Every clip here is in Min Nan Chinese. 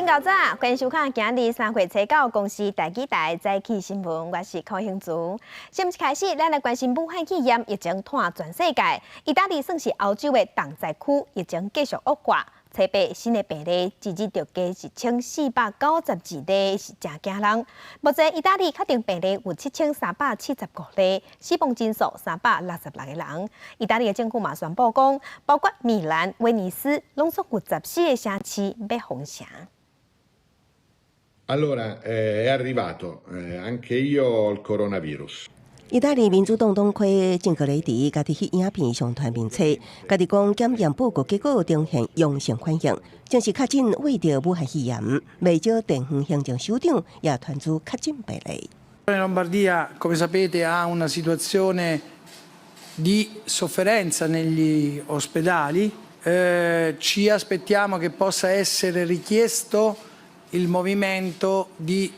真𠢕早，歡迎收看今日三月初九公視台語台早起新聞，我是柯興竹。新聞開始，咱來關心武漢肺炎疫情湠全世界，意大利算是歐洲的重災區，疫情繼續惡化。初八新的病例一日就加1492例，是誠驚人。目前意大利確定病例有7375例，死亡人數366個人。意大利的政府嘛宣布講，包括米蘭、威尼斯，攏總有14個城市欲封城。 Allora, è arrivato, anche io ho il coronavirus. 意大利民主黨黨魁金格雷迪家己去影片上傳面冊，家己講檢驗報告結果呈現陽性反應，正式確診罹著武漢肺炎。袂少地方行政首長也傳出確診病例。 La Lombardia, come sapete, ha una situazione di sofferenza negli ospedali. Ci aspettiamo che possa essere richiesto il movimento di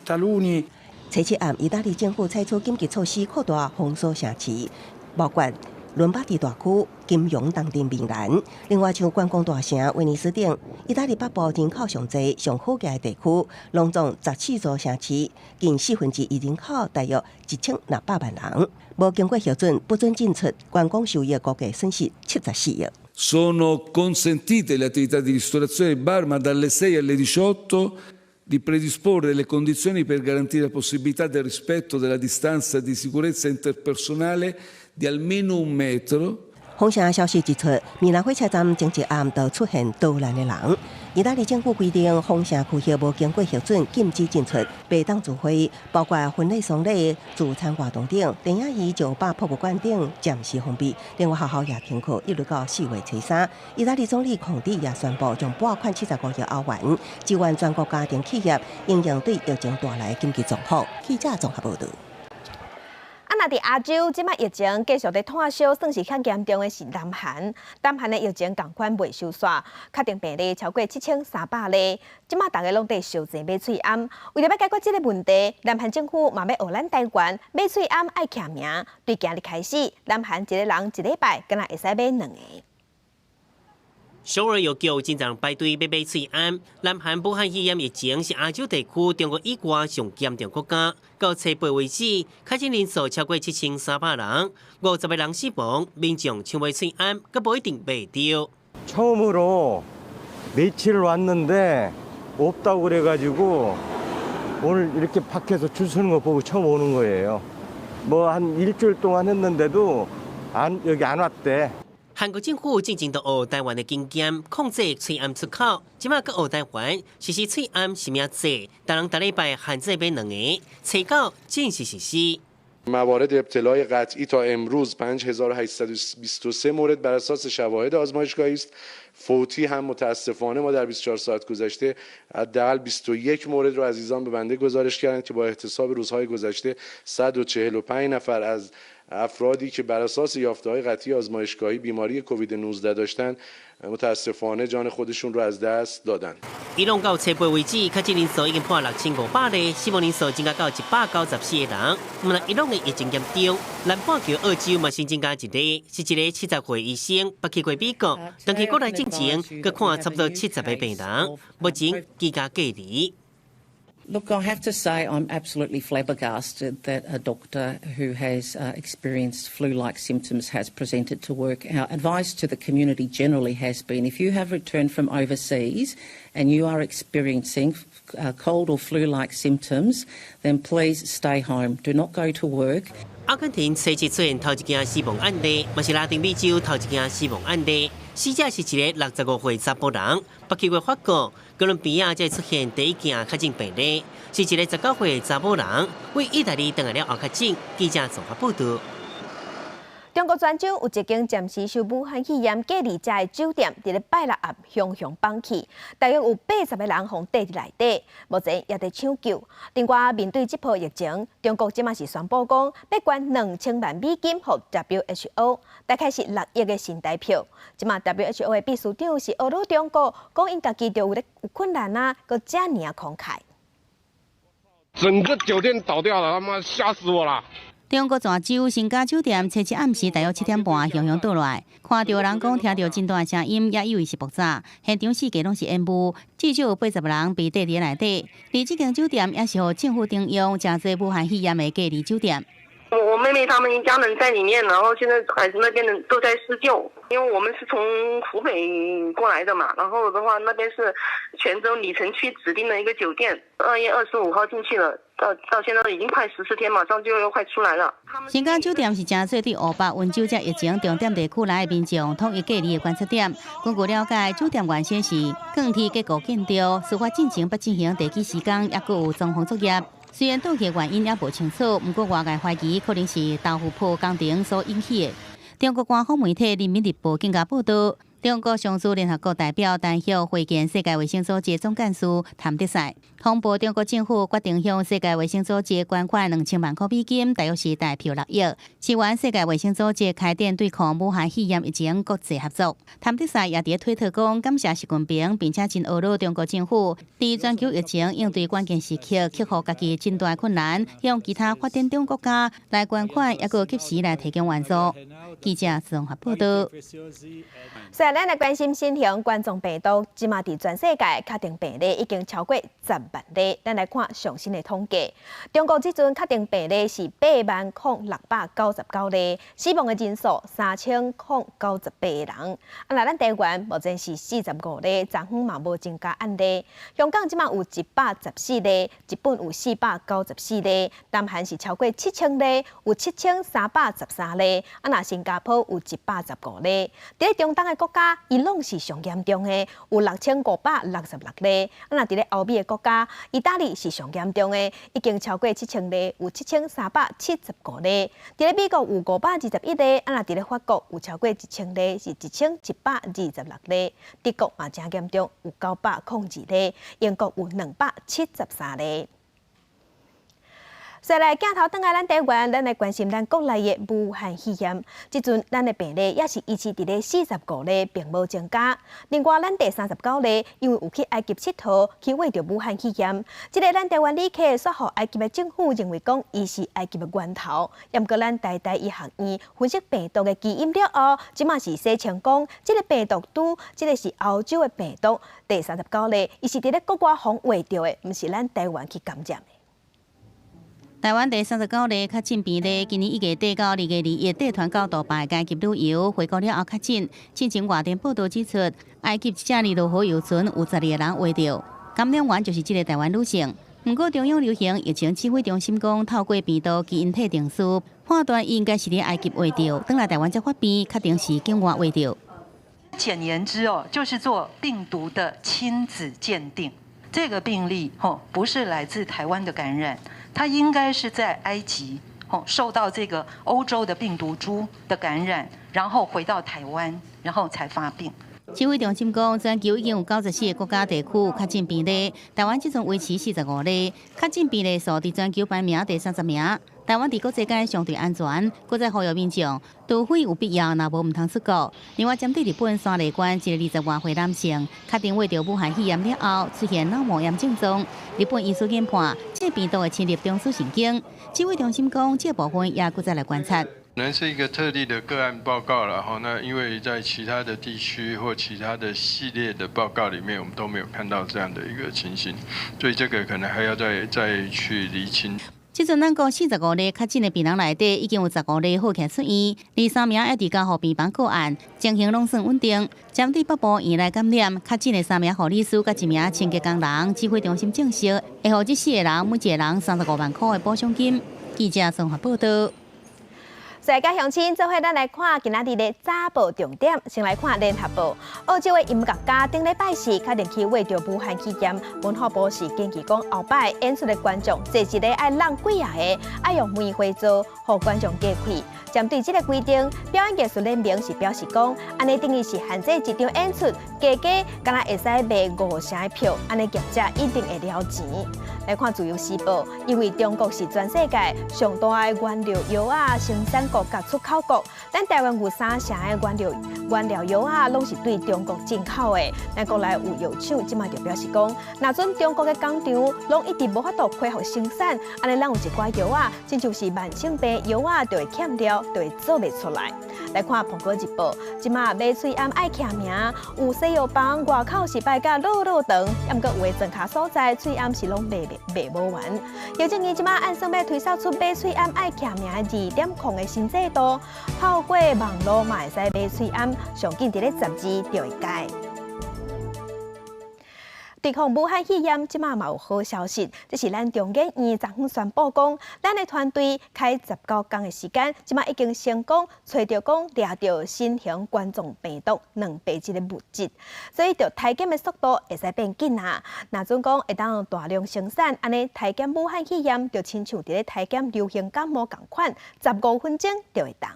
taluni. 初七暗，意大利政府採取緊急措施，擴大封鎖城市，包括倫巴第大區、金融重鎮米蘭，另外像觀光大城威尼斯等，意大利北部人口上濟、上好額的地區，攏總14座城市，近1/4人口大約1600萬人，無經過核准不准進出，觀光收益估計損失74億。 Sono consentite le attività di ristorazione bar, ma dalle 6 alle 18, di predisporre le condizioni per garantire la possibilità del rispetto della distanza di sicurezza interpersonale di almeno 1 metro. 封城消息一出，米蘭火車站前一暗就出現逃難的人。意大利政府規定，封城區域無經過核准禁止進出，袂當聚會，包括婚禮、喪禮、聚餐活動等，電影院、酒吧、博物館等暫時封閉。另外學校也停課，一路到4月初三。意大利總理孔蒂也宣布，將撥款75億歐元，支援全國家庭企業，因應對疫情帶來的緊急狀況。記者綜合報導。啊，若佇亞洲，這擺疫情繼續咧湠燒，算是較嚴重的是南韓。南韓的疫情仝款袂收煞，確定病例超過7300例。這擺大家攏佇相爭買喙罨，為著欲解決這个問題，南韓政府嘛欲學咱台灣買喙罨愛簽名。對今日開始，南韓一個人一禮拜敢若會使買兩个。首爾藥局真濟人排隊欲買喙罨。南韓武漢肺炎疫情是亞洲地區中國以外上嚴重國家。到初八為止，確診人數超過7300人，50個人死亡。民眾搶買喙罨，閣無一定買著。 처음으로 며칠 왔는데 없다고 그래가지고 오늘 이렇게 밖에서 줄 서는 거 보고 처음 오는 거예요. 뭐 한 일주일 동안 했는데도 안 여기 안 왔대. 韓國政府進前就學台灣的經驗，控制喙罨出口。這擺閣學台灣實施喙罨實名制，逐人逐禮拜限制買兩個，初九正式實施。 موارد ابتلای قطعی تا امروز 5823 مورد بر اساس شواهد آزمایشگاهی است. فوتی هم متاسفانه ما در 24 ساعت گذشته حداقل 21 مورد رو عزیزان به بنده گزارش کردند که با احتساب روزهای گذشته 145 نفر از افرادی که بر اساس یافته‌های قطعی آزمایشگاهی بیماری کووید 19 داشتن متاسفانه جان خودشون رو از دست دادن. 伊朗到初八為止，確診人數已經破6500例，死亡人數增加到194個人。毋但伊朗的疫情嚴重，南半球澳洲嘛新增加一例，是一个70歲醫生，捌去過美國，轉去國內進前，閣看差不多70個病人，目前居家隔離。 Look, I have to say I'm absolutely flabbergasted that a doctor who has experienced flu-like symptoms has presented to work. Our advice to the community generally has been if you have returned from overseas and you are experiencing cold or flu-like symptoms, then please stay home. Do not go to work. 阿根廷初七出現頭一件死亡案例，嘛是拉丁美洲頭一件死亡案例。死者是一个65歲查埔人，捌去過法國、哥倫比亞才出現第一件確診病例，是一个19歲查某人，為意大利轉來了後確診。記者綜合報導。中國泉州有一間暫時收武漢肺炎隔離者的酒店，佇咧拜六暗雄雄崩去，大約有80個人予綴佇內底，目前也佇搶救。另外，面對這波疫情，中國這馬是宣布講，欲捐2000萬美金予 WHO，大概是6億的新台票。這馬 WHO 的秘書長是呵咾中國，講𪜶家己就有咧有困難啊，閣遮爾仔慷慨。整個酒店倒掉了，他媽嚇死我了！中國泉州新家酒店初七暗時大約7點半，熊熊倒落來，看著人講聽著真大聲音，也以為是爆炸。現場四界攏是煙霧，至少有80人被綴佇內底。而這間酒店也是予政府徵用，成做武漢肺炎的隔離酒店。我妹妹他們一家人在裡面，然後現在還是那邊人都在施救，因為我們是從湖北過來的嘛，然後的話那邊是泉州鯉城區指定的一個酒店，2月25號進去了，到現在已經快14天，馬上就要快出來了。新港酒店是成做對湖北溫州這疫情重點地區來的民眾統一隔離的觀察點。根據了解，酒店原先是鋼鐵結構建築，事發進前捌進行地基施工，猶閣有裝潢作業。雖然倒去原因猶無清楚，毋過外界懷疑可能是豆腐泡工程所引起的。中國官方媒體《人民日報》更加報導，中國常駐聯合國代表陳旭會見世界衛生組織總幹事譚德塞，通報中國政府決定向世界衛生組織捐款2000萬塊美金，大約是台幣6億，支援世界衛生組織開展對抗武漢肺炎疫情國際合作。譚德塞也佇推特講，感謝習近平，並且真懊惱中國政府佇全球疫情應對關鍵時刻克服家己真大困難，向其他發展中國家來捐款，猶閣及時來提供援助。記者綜合報導。咱來關心新型冠狀病毒，這馬佇全世界確定病例已經超過10萬例。咱來看上新的統計，中國這陣確定病例是80,699例，死亡的人數3098人。啊，若咱台灣目前是45例，昨昏嘛無增加案例。香港這馬有114例，日本有494例，南韓是超過7000例，有7313例。啊，若新加坡有115例。佇咧中東的國家，伊攏是上嚴重的，有6566例。啊，若佇咧歐美的國家，意大利是上嚴重的，已經超過7000例，有7375例。佇咧美國有521例，啊，若佇咧法國有超過1000例，是1126例。德國嘛誠嚴重，有902例，英國有273例。再來鏡頭轉來咱台灣，咱來關心咱國內的武漢肺炎。這陣咱的病例也是維持佇咧45例，並無增加。另外，咱第39例因為有去埃及𨑨迌，去秽著武漢肺炎。這个咱台灣旅客煞予埃及的政府認為講，伊是埃及的源頭。毋過咱台大醫學院分析病毒的基因了後，這馬是聲稱講，這个病毒株，這个是歐洲的病毒。第三十九例，伊是佇咧國外予人秽著的，毋是咱台灣去感染的。台灣第三十九例確診病例，今年1月底到2月21，帶團到杜拜埃及旅遊，回國了後確診。進前外電報道指出，埃及一隻尼羅河遊船有12個人秽著，感染源就是這个台灣女性。毋過中央流行疫情指揮中心講，透過病毒基因體定序，判斷伊應該是佇埃及秽著，轉來台灣才發病，確定是境外秽著。簡言之哦，就是做病毒的親子鑑定。這個病例吼，不是來自台灣的感染。它應該是在埃及，受到這個歐洲的病毒株的感染，然後回到台灣，然後才發病。指揮中心講，全球已經有94個國家地區確診病例，台灣這陣維持45例，確診病例數佇全球排名第30名。台灣佇國際間相對安全，閣再呼籲民眾，除非有必要，若無毋通出國。另外，針對日本山梨縣一个20外歲男性確定罹著武漢肺炎了後，出現腦膜炎症狀，日本醫師研判，這病毒會侵入中樞神經。指揮中心講，這部分也閣再來觀察。可能是一個特例的個案報告了哈，那因為在其他的地區或其他的系列的報告裡面，我們都沒有看到這樣的一個情形，所以這個可能還要再去釐清。這陣咱國45例確診的病人內底，已經有15例好起出院，23名猶佇加護病房個案，情形攏算穩定。針對北部院內感染確診的三名護理師佮一名清潔工人，指揮中心證實，會予這四個人每一個人35萬塊的補償金。記者綜合報導。世界鄉親，做伙咱來看今仔日的早報重點。先來看聯合報，澳洲的音樂家頂禮拜四確定去秽著武漢肺炎，文化部是建議講後擺演出的觀眾坐一个愛讓幾仔个，愛用梅花座，予觀眾隔開。針對這个規定，表演藝術聯盟是表示講，按呢等於是限制一場演出，加加敢若會使賣五成的票，按呢業者一定會了錢。來看自由時報，因為中國是全世界上大的原料藥仔生產國佮出口國，咱台灣有三成的原料原料藥仔攏是對中國進口的。咱國內有藥廠這馬就表示講，若準中國的工廠攏一直無法度恢復生產，按呢咱有一寡藥仔，親像是慢性病藥仔，就會欠料，就會做袂出來。來看《蘋果日報》，這馬買喙罨愛簽名，有西藥房外口是擺甲落落長，毋過有的莊跤所在喙罨是攏賣賣無完。行政院這馬按算欲推銷出買喙罨愛簽名2.0的新制度，透過網路嘛會使買喙罨，上緊佇咧12就會改。對抗武漢肺炎，這馬嘛有好消息，這是咱中研院昨昏宣布講，咱的團隊開19工的時間，這馬已經成功揣著講掠著新型冠狀病毒兩倍這個物質，所以著篩檢的速度會使變緊啊。若準講會當大量生產，按呢篩檢武漢肺炎，就親像佇咧篩檢流行感冒仝款，15分鐘就會當。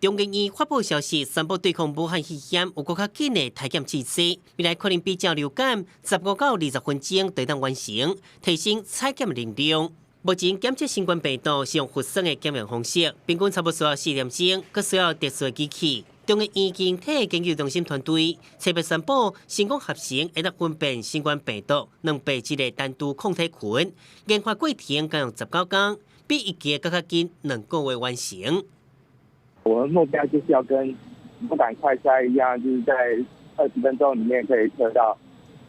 中研院發布消息，宣布對抗武漢肺炎有閣較緊的篩檢機制，未來可能比照流感，15到20分鐘就當完成，提升採檢能量。目前檢測新冠病毒是用核酸的檢驗方式，平均差不多需要4點鐘，閣需要特殊的機器。中研院晶體研究中心團隊特別宣布，成功合成會當分辨新冠病毒兩倍這個單株抗體群，研發過程共用19工，比預期閣較緊2個月完成。我們目標就是要跟流感快篩一樣，就是在20分鐘裡面可以測到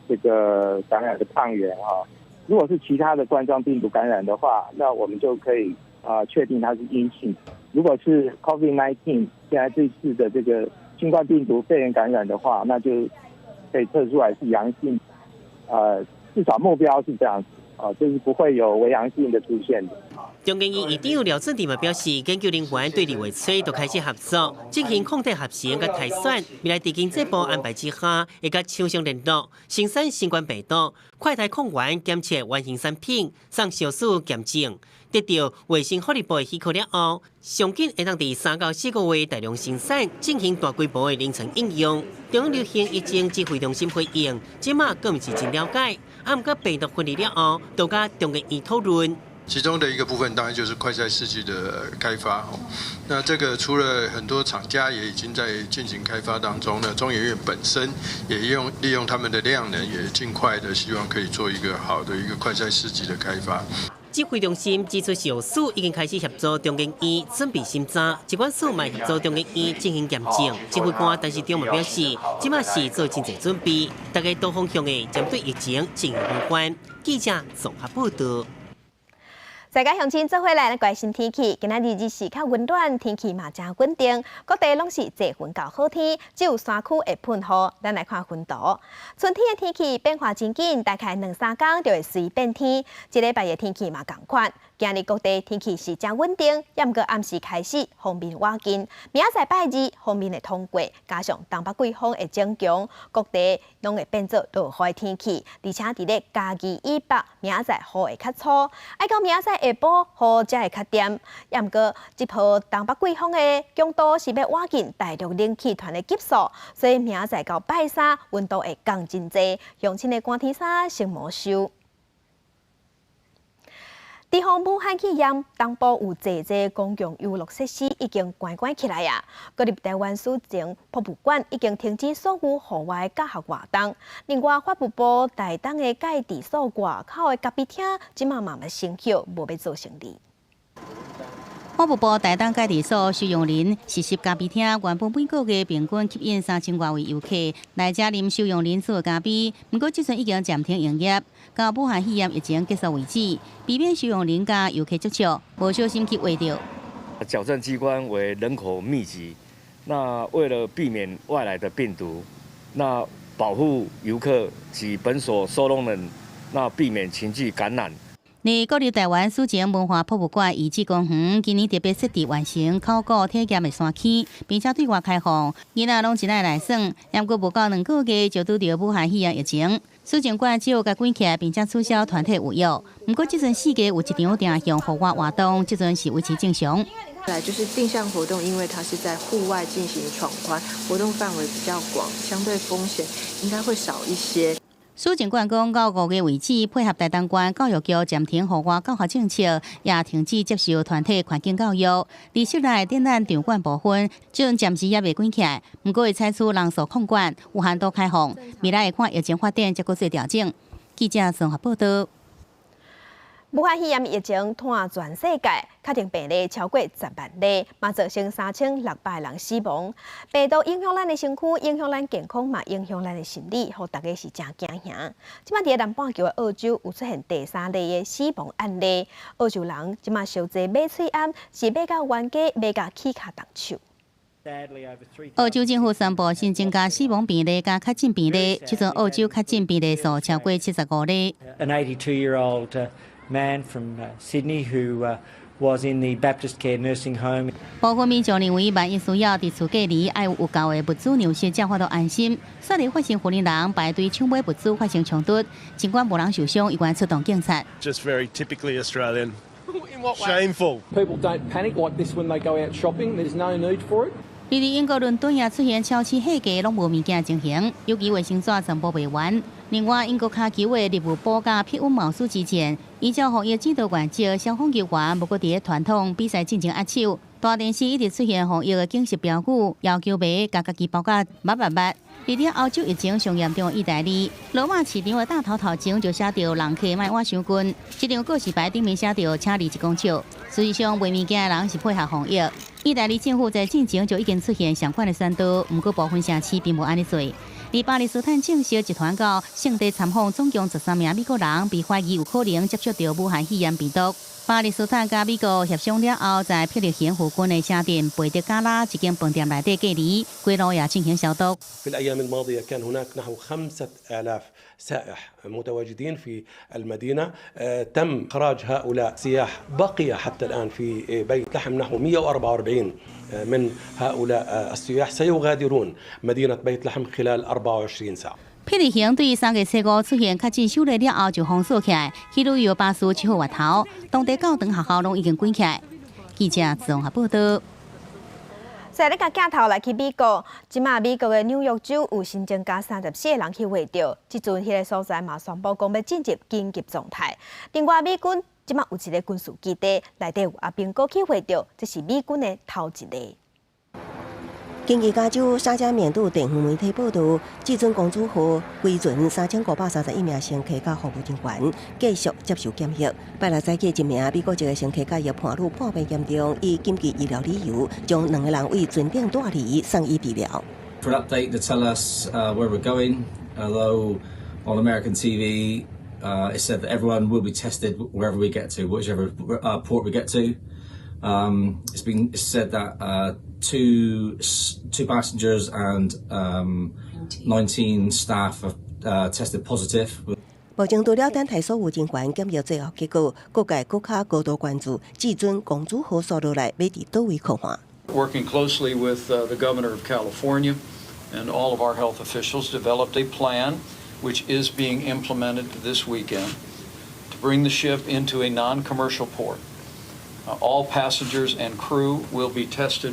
這個感染的抗原哈。如果是其他的冠狀病毒感染的話，那我們就可以啊確定它是陰性。如果是 COVID-19 現在這次的這個新冠病毒肺炎感染的話，那就可以測出來是陽性。至少目標是這樣子啊，就是不會有偽陽性的出現的。中研院院長廖俊智嘛表示，研究人員對二月初就開始合作，進行抗體合成佮篩選。未來佇經濟部安排之下，會佮廠商聯絡，生產新冠病毒快篩抗原檢測原型產品，送小組檢證，得到衛生福利部的許可了後，上緊會當佇3到4個月大量生產，進行大規模的臨床應用。中央流行疫情指揮中心回應，這馬閣毋是真了解，啊，毋過病毒分離了後，都佮中研院討論。其中的一個部分當然就是快篩試劑的開發。那這個除了很多廠家也已經在進行開發當中呢，中研院本身也利用他們的量能，也盡快的希望可以做一個好的一個快篩試劑的開發。指揮中心指出，小組已經開始協助中研院準備審查，疾管署嘛協助中研院進行驗證。指揮官陳時中嘛表示，這馬是做真濟準備，大家多方向的針對疫情進行防範。記者綜合報道。大家鄉親做伙來關心天氣，今仔日日時較溫暖，天氣嘛誠穩定，各地攏是濟雲到好天，只有山區會噴雨。咱來看雲圖，春天的天氣變化真緊，大概兩三工就會隨變天。這禮拜的天氣嘛仝款，今日各地天氣是誠穩定，也毋過暗時開始鋒面倚近，明仔載拜二鋒面會通過，加上東北季風會增強，各地攏會變做落雨的天氣，而且佇咧嘉義以北，明仔載雨會較粗，愛到明仔載下晡雨才會較恬，也毋過這波東北季風的強度是欲倚近大陸冷氣團的級數，所以明仔載到拜三溫度會降真濟，鄉親的寒天衫先莫收。地方武漢肺炎，東部有濟濟公共遊樂設施已經關關起來啊。國立臺灣史前博物館已經停止所有戶外教學活動。另外，法務部台東的戒治所外口的咖啡廳，這馬嘛嘛生效，無欲做生意。法務部台東戒治所收容人實習咖啡廳，原本每個月平均吸引3000外位遊客來遮啉收容人做的咖啡，毋過這陣已經暫停營業，到武漢肺炎疫情結束為止，避免收容人佮遊客接觸，無小心去搲著。矯正機關為人口密集，那為了避免外來的病毒，那保護遊客及本所收容人，那避免群聚感染。佇國立臺灣史前文化博物館遺址公園，今年特別設置完成考古體驗的山區，並且對外開放，囡仔攏真愛來耍。毋過無夠2個月就拄著武漢肺炎疫情，史前館只好共關起來，並且取消團體預約。毋過這陣四月有一場定向戶外活動，這陣是維持正常。來就是定向活動，因為它是在戶外進行闖關，活動範圍比較廣，相對風險應該會少一些。蘇貞冠講，到5月為止，配合台東縣教育局暫停戶外教學政策，也停止接受團體環境教育。佇室內展覽場館部分，這陣暫時猶未關起來，毋過會採取人數控管，有限度開放。未來會看疫情發展，才閣做調整。記者綜合報道。武漢肺炎疫情湠全世界，確定病例超過10萬例，嘛造成3600人死亡。病毒影響咱的身軀，影響咱健康，嘛影響咱的心理，予大家是誠驚嚇。這擺佇南半球的澳洲有出現第三例的死亡案例，澳洲人這擺相濟買喙罨，是買甲冤家，買甲起跤動手。澳洲政府宣布新增加死亡病例佮確診病例，這陣澳洲確診病例數超過75例。 An 82-year-old man from Sydney who was in the Baptist Care nursing home. 部分民眾認為，萬一需要佇厝隔離，愛有有夠的物資糧食，才法度安心。煞來發生婦人人排隊搶買物資，發生衝突，儘管無人受傷，依然出動警察。 Just very typically Australian. In what way? Shameful. People don't panic like this when they go out shopping. There's no need for it. 佇英國倫敦也出現超市貨架攏無物件情形，尤其衛生紙全部賣完。另外，英國跤球的利物浦佮匹穩茅斯之戰，依照防疫指導原則，消防人員無閣佇咧傳統比賽進前握手。大電視一直出現防疫的警示標語，要求迷共家己包甲密密密。佇咧歐洲疫情上嚴重的意大利，羅馬市場的大頭頭前就寫著人客莫倚傷近，這張告示牌頂面寫著請離1公尺。事實上，賣物件的人是配合防疫。意大利政府在進前就已經出現相款的宣導，毋過部分城市並無按呢做。佇巴勒斯坦證實一團到聖地參訪，總共13名美國人被懷疑有可能接觸著武漢肺炎病毒。巴勒斯坦佮美國協商了後，在伯利恆附近的城鎮貝德加拉一間飯店內底隔離，規路也進行消毒。 في الأيام الماضية كان هناك نحو 5000 سائح متواجدين في المدينة. تم إخراج هؤلاء السياح. بقي حتى الآن في بيت لحم نحو 144 من هؤلاء السياح سيغادرون مدينة بيت لحم خلال 24 ساعة. 伯利恆對3月初5出現確診首例了後就封鎖起來，去旅遊巴士7號外頭，當地教堂學校攏已經關起來。記者綜合報道。所以你共鏡頭來去美國，這馬美國的紐約州有新增加34個人去穢著，這陣彼个所在嘛宣布講欲進入緊急狀態。另外，美軍這馬有一个軍事基地，內底有阿兵哥去穢著，這是美軍的頭一例。根據加州沙加緬度電視媒體報道，至尊公主號歸船3531名乘客佮服務人員繼續接受檢疫。拜六早起，一名美國籍的乘客佮伊伴侶破病嚴重，以緊急醫療理由，將兩個人對船頂帶離送醫治療。 For an update to tell us where we're going, although on American TV it said that everyone will be tested wherever we get to, whichever port we get to. It's been said that two passengers and 19 staff have tested positive. 目前除了等待所有人員檢疫最後結果，各界閣較高度關注至尊公主號紲落來欲佇佗位看看。 Working closely with the governor of California and all of our health officials, developed a plan which is being implemented this weekend to bring the ship into a non-commercial port. All passengers and crew will be tested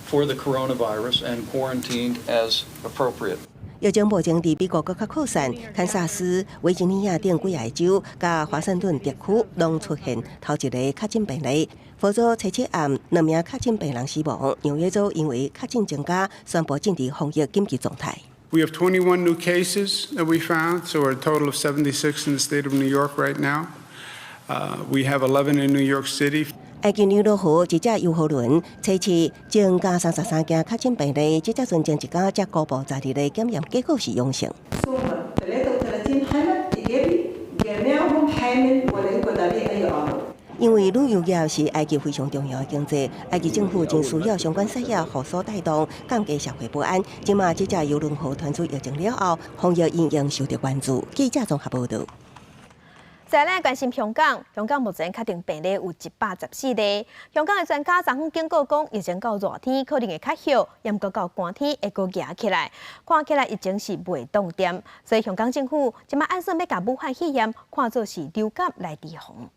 for the coronavirus and quarantined as appropriate. 疫情目前佇美國閣較擴散，堪薩斯、維吉尼亞等幾个州佮華盛頓特區攏出現頭一个確診病例。佛州初七暗兩名確診病人死亡。紐約州因為確診增加，宣布進入防疫緊急狀態。 We have 21 new cases that we found, so we're a total of 76 in the state of New York right now. We have 11 in New York City. 埃及尼羅河一隻遊貨輪初七增加33件確診病例，這隻船前一工才公布12例檢驗結果是陽性。 33حمل إيجابي جميعهم حامل ولا يوجد عليه أي أعراض. 因為旅遊業是埃及非常重要的經濟，埃及政府真需要相關產業復甦帶動，降低社會不安。這馬這隻郵輪號傳出疫情了後，防疫應用受到關注。記者綜合報導。再來關心香港，香港目前確定病例有114例。香港的專家昨昏警告講，疫情到熱天可能會較歇，毋過到寒天會閣夯起來。看起來疫情是袂擋恬，所以香港政府這馬按算欲共武漢肺炎看做是流感來預防。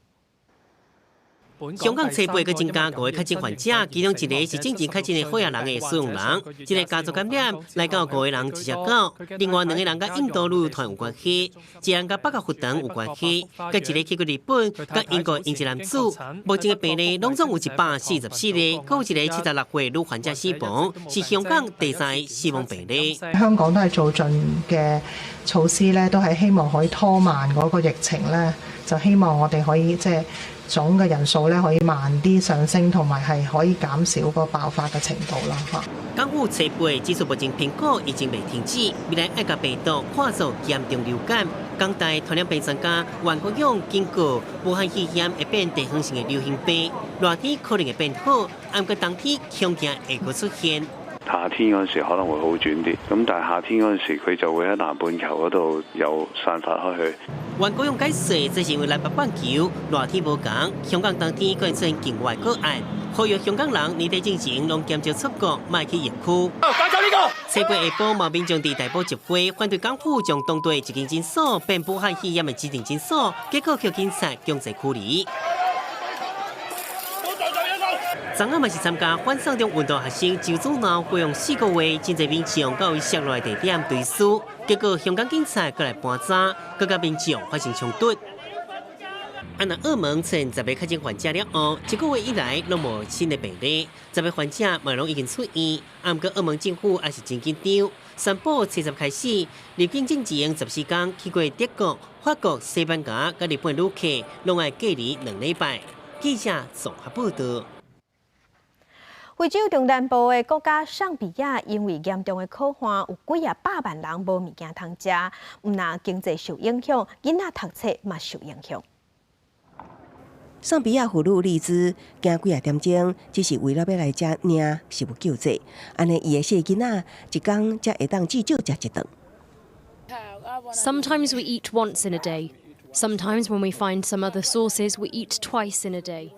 香港初八閣增加五个確診患者，其中一个是進前確診的火藥人的使用人，這个家族感染來到五個人一隻狗，另外兩個人佮印度旅遊團有關係，一人佮北角佛堂有關係，佮一个去過日本、佮英國英籍男子。目前的病例攏總有144例，閣有一个76歲女患者死亡，是香港第三个死亡病例。香港都係做盡嘅措施咧，都係希望可以拖慢嗰個疫情咧，就希望我哋可以即係總嘅人數咧可以慢啲上升，同埋係可以減少個爆發嘅程度啦嚇。港府初八指出，目前評估疫情未停止，未來愛共病毒看作嚴重流感。港大傳染病專家袁國勇警告，武漢肺炎會變地方性的流行病，熱天可能會變好，毋過冬天恐驚會閣出現。夏天嗰陣時可能會好轉啲，咁但係夏天嗰陣時佢就會喺南半球嗰度又散發開去。袁國勇解釋，這是因為南北半球熱天無仝，香港冬天可能出現境外個案，呼籲香港人年底進前攏減少出國，莫去疫區。帶走呢個。初八下晡，嘛民眾佇大埔集會，反對港府將當地一間診所變武漢肺炎的指定診所，結果予警察強制驅離。昨昏嘛是參加反送中運動學生周祖鬧，過用四個月，真濟民眾到伊設落的地點追思，結果香港警察過來搬渣，閣佮民眾發生衝突。啊，若澳門出現10个確診患者了後，一個月以來攏無新的病例，十个患者嘛攏已經出院。啊，毋過澳門政府也是真緊張，宣布初十開始入境進前14天去過德國、法國、西班牙佮日本旅客，攏愛隔離2禮拜。記者綜合報道。非洲中南部的國家尚比亞，因為嚴重的洘旱，有幾仔百萬人無物件通食，毋但經濟受影響，囡仔讀冊嘛受影響。尚比亞婦女麗茲行幾仔點鐘，只是為了欲來遮領食物救濟，按呢伊的四个囡仔一工才會當至少食一頓。 Sometimes we eat once in a day. Sometimes when we find some other sources, we eat twice in a day.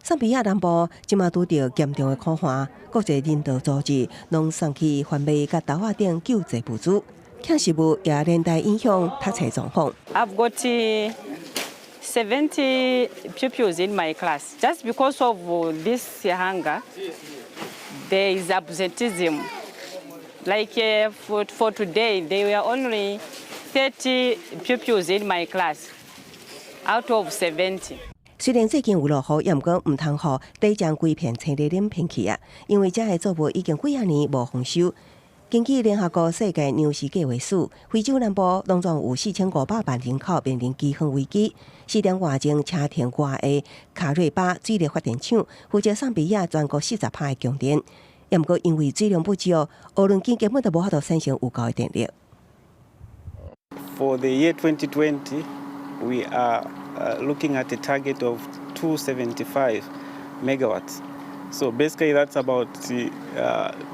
尚比亞南部這馬拄著嚴重的洘旱，國際人道組織攏送去番麥佮豆仔等救濟物資，欠食物也連帶影響讀冊狀況。 I've got 70 pupils in my class. Just because of this hunger, there is absenteeism. Like for today, there were only 30 pupils in my class out of 70. 雖然最近有落雨，也毋過毋通予底將規片青泥啉偏去啊！因為遮的作物已經幾仔年無豐收。根據聯合國世界糧食計劃署，非洲南部攏總有4500萬人口面臨饑荒危機。4點外鐘車程外的卡瑞巴水力發電廠負責尚比亞全國40%的供電，也毋過因為水量不足，渦輪機根本就無法度產生有夠的電力。 For the year 2020, we are looking at a target of 275 megawatts. So basically that's about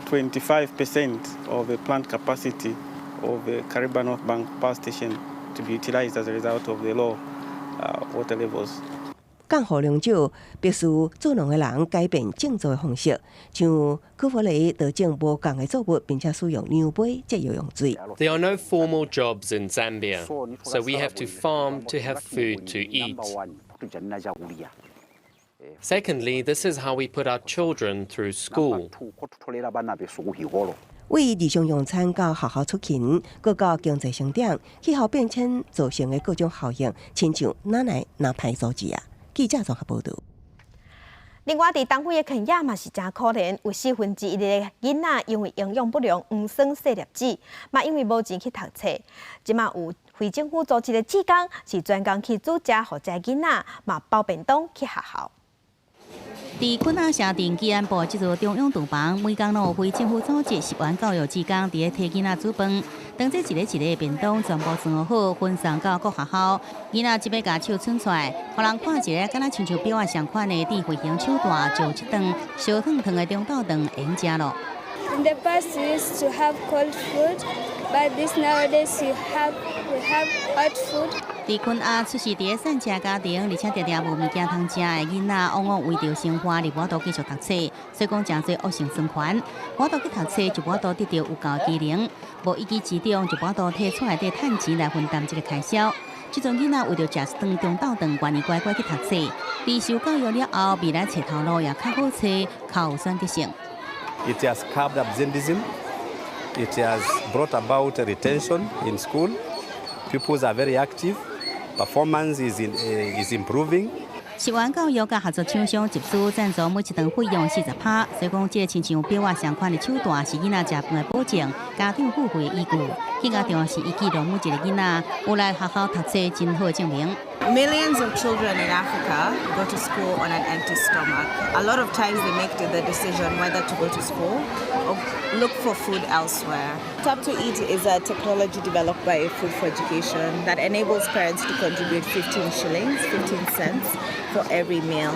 25% of the plant capacity of the Kariba North Bank Power Station to be utilized as a result of the low water levels. 降雨量少，必須做農的人改變種作的方式，像科弗雷就種無仝的作物，並且使用牛脛節約用水。 There are no formal jobs in Zambia, so we have to farm to have food to eat. Secondly, this is how we put our children through school. 為日常用餐到學校出勤，閣到經濟成長，氣候變遷造成的各種效應，親像哪來哪歹阻止啊？記者綜合報導。另外，佇東非的肯亞嘛是誠可憐，有1/4的囡仔因為營養不良，黃酸細粒子，嘛因為無錢去讀冊。這馬有非政府組織的志工是專工去煮食，予遮囡仔嘛包便當去學校。佇肯亞城鎮基安部這座中央廚房，每工攏有非政府組織十元教育志工佇咧替囡仔煮飯。當這一个一个便當全部裝好，分送到各學校，囡仔這欲共手伸出來，予人看一个敢若親像錶仔相款的智慧型手袋，就這頓燒燙燙的中晝頓會用食囉。 In the past, we used to have cold food, but this nowadays we have hot food. 佇肯亞出世佇咧散赤家庭，而且常常無物件通食的囡仔，往往為著生活而無法度繼續讀冊，所以講誠濟惡性循環。無法度去讀冊，就無法度得著有夠技能，無一技之長，就無法度提出來的趁錢來分擔這个開銷。這陣囡仔為著食一頓中晝頓，願意乖乖去讀冊。佇受教育了後，未來揣頭路也較好揣，較有選擇性。 It has curbed absenteeism. It has brought about retention in school. Pupils are very active. Performance is improving. 拾源教育佮合作廠商集資贊助每一頓費用40%，所以講這個親像錶仔相款的手袋是囡仔食飯的保證，家長付費的依據。更加重要是伊記錄每一个囡仔有來學校讀冊真好的證明。 Millions of children in Africa go to school on an empty stomach. A lot of times they make the decision whether to go to school or look for food elsewhere. Tap to Eat is a technology developed by Food for Education that enables parents to contribute 15 shillings, 15 cents for every meal.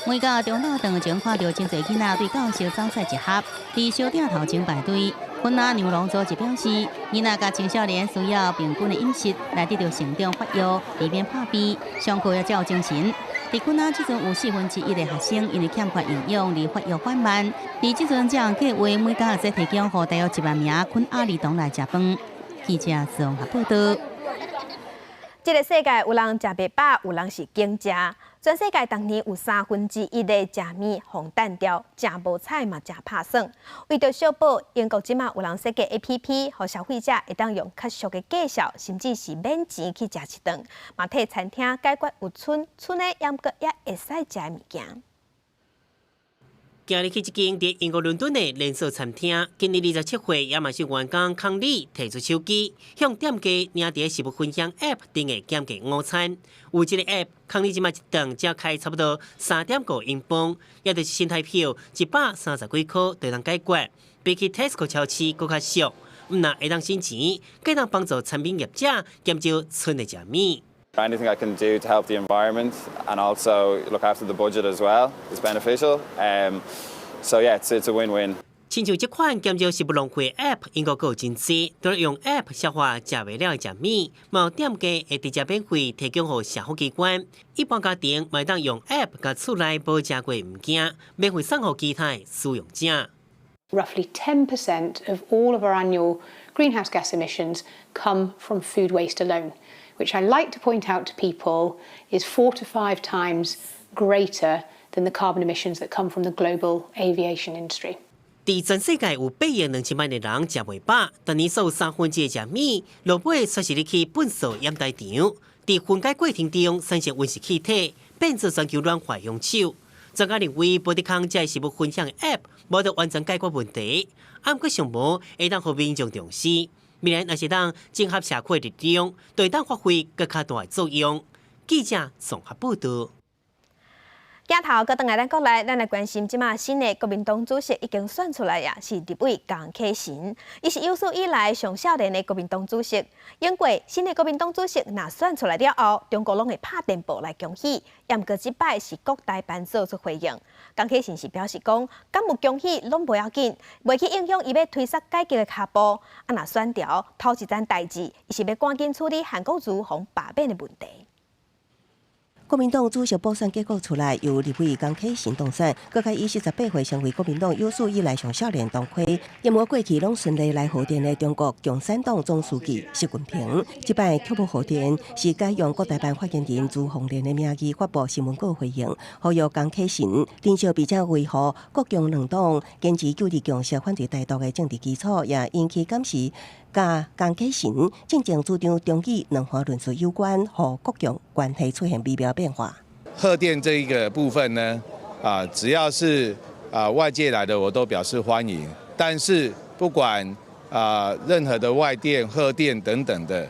每個中晝頓前看著真濟囡仔對教室走出來集合，佇小店頭前排隊。肯亞糧農組織表示，囡仔佮青少年需要平均的飲食來得著成長發育，避免破病，上課也較有精神。佇肯亞這陣有1/4的學生因為欠缺營養而發育緩慢。佇這陣這項計劃每工會使提供予大約1萬名肯亞兒童來食飯。記者綜合報導。這个世界有人食袂飽，有人是揀食。全世界逐年有1/3的食物予擲掉，誠無彩嘛，誠拍算。為著惜寶，英國這馬有人設計 APP，予消費者會當用較俗的價數，甚至是免錢去食一頓，嘛替餐廳解決有剩賰的，猶閣也會使食的物件。今日去一間佇英國倫敦的連鎖餐廳，今年27歲亞馬遜員工康利提出手機，向店家領佇食物分享 App 訂的減價午餐。有這个 App，康利這馬一頓才開差不多3.5英鎊，也就是新台票130幾箍就能解決。比起 Tesco 超市閣較俗，毋但會當省錢，閣當幫助餐飲業者減少賰的食物。 Anything I can do to help the environment and also look after the budget as well is beneficial. So yeah, it's a win-win. 親像這款減少食物浪費 App，英國閣有真濟，除了用 App 消化食袂了的食物，嘛有店家會直接免費提供予社福機關。一般家庭嘛會當用 App 共厝內無食過的物件，免費送予其他的使用者。 Roughly 10% of all of our annual greenhouse gas emissions come from food waste alone, which I like to point out to people is 4 to 5 times greater than the carbon emissions that come from the global aviation industry. 佇全世界有8億2千萬的人食袂飽，逐年所有1/3的食物，落尾煞是入去糞掃掩埋場，佇分解過程中產生溫室氣體，變做全球暖化兇手。專家認為，無得空這食物分享 App，無得完全解決問題，毋過上無會當予民眾重視。未來若是當整合社區的力量，就會當發揮閣較大的作用。記者綜合報導。鏡頭閣轉來咱國內，咱來關心這馬新的國民黨主席已經選出來啊，是立委江啟臣，伊是有史以來上少年的國民黨主席。因過新的國民黨主席若選出來了後，中國攏會拍電報來恭喜。毋過這擺是國台辦做出回應，江啟臣是表示講，敢有恭喜攏無要緊，袂去影響伊欲推捒改革的跤步。啊，若選著頭一件代誌，伊是欲趕緊處理韓國瑜予罷免的問題。國民黨主席補選結果出來，由立委江啟臣當選，閣較以48歲成為國民黨有史以來上少年黨魁。毋過過去攏順利來賀電的中國共產黨總書記習近平，這擺卻無賀電，是改用國台辦發言人朱鳳蓮的名義發布新聞稿回應，呼籲江啟臣珍惜並且維護國共兩黨堅持九二共識、反對台獨的政治基礎，也引起檢視佮江啟臣進前主張重啟兩岸論述有關，予國共關係出現微妙變化。賀電這一個部分呢，啊，只要是啊外界來的，我都表示歡迎。但是不管啊任何的外電、賀電等等的，